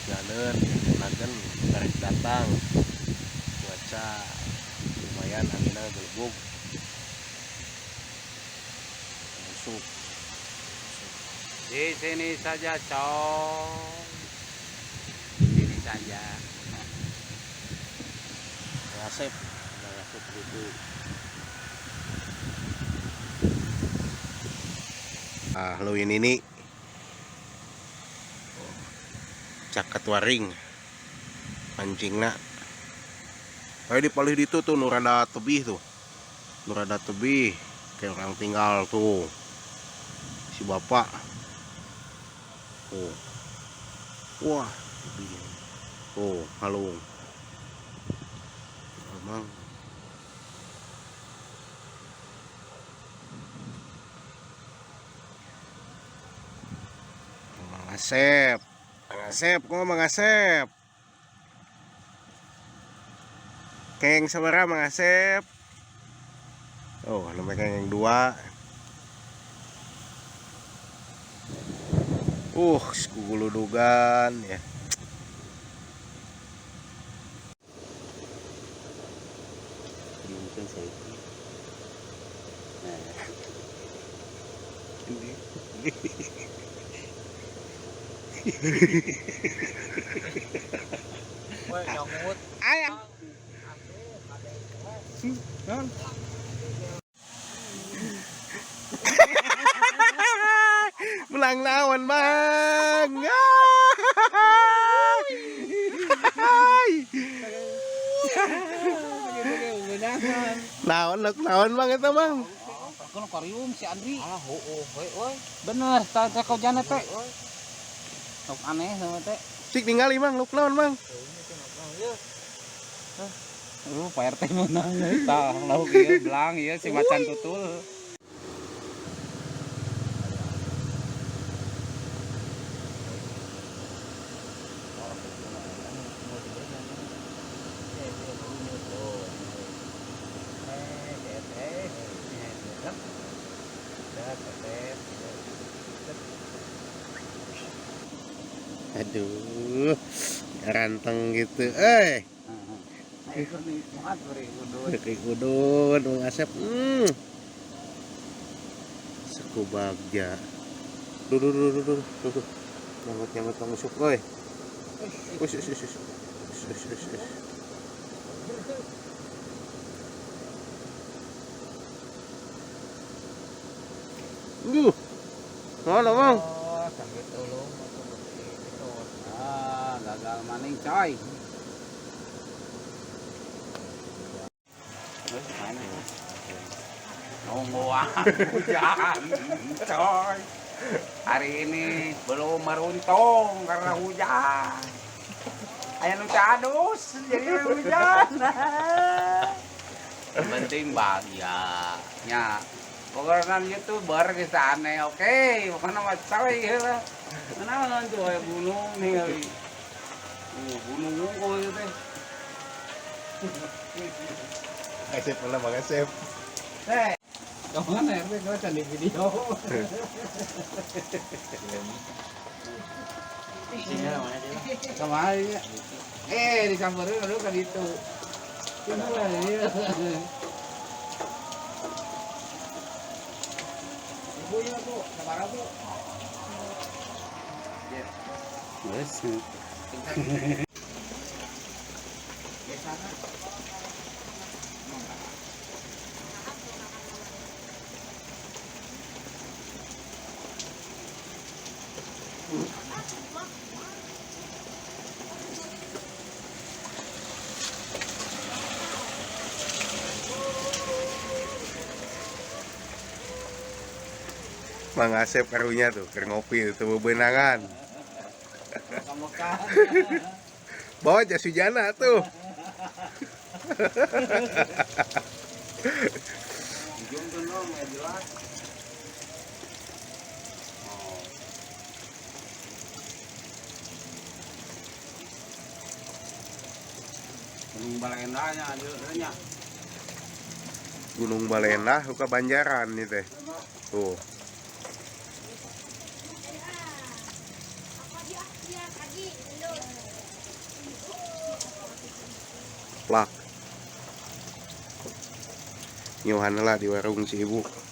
Jalan nagen tarik datang. Cuaca lumayan, anginnya gelebug. Busuk. Di sini saja, coy. Di sini saja. Ngasep, ngasep itu. Ah, lu ini nih. Caket waring. Pancingna. Kayak di palih ditu tuh nu rada tebih tuh. Nu rada tebih kayak orang tinggal tuh. Si bapak. Oh. Wah, tebih. Tuh, halung. Emang Mang Asep. Mang Asep, kok Mang Asep? Keng sabaraha Mang Asep? Oh, namanya keng dua. Guludugan ya. Woi, nyamut. Ayah. Menang lawan bang. Naon naon bang eta bang. Kalau karium si Andri. Ah, heueuh we euy. Bener, tah kau jana teh. Sok aneh sama teh. Cik ningali bang, luk naon bang. Lu Pak RT menang tah lauk ieu belang ieu si macan tutul. Aduh, ranteng gitu. Udun, Bang Asep. Seku bagja. Duh, duh, duh, duh, duh, duh. Nyangkut, nyangkut Bang Usuk, oi. Us, us, us, us. Us, us, us, us. Duh. Mana, Bang? Oh, sambil tolong itu. Ah, gagal maning coy. Nungguan hujan coy. Hari ini belum meruntung karena hujan. Aya nu cadus jadi hujan. Yang penting bahagia nya. Pokoknya YouTuber geus aneh, oke, pokoknya mah coy heula. Naon tuh aya gunung nih kali. Gunung unggul ieu teh. Asep mana Bang Asep? Teh. Kemana RT gua can di video. Kemana ya? Disamperin aduh ka ditu. Kumaha ieu? Ibu ieu Bu, sabaraha Bu? Geus. Mang Asep karunya tuh, keur ngopi tuh bebenangan. Bawa jas hujana tuh. Gunung Balendahnya, nya. Gunung Balendah suka Banjaran nih teh. Tuh. Plak. Nyuhan lah di warung si ibu.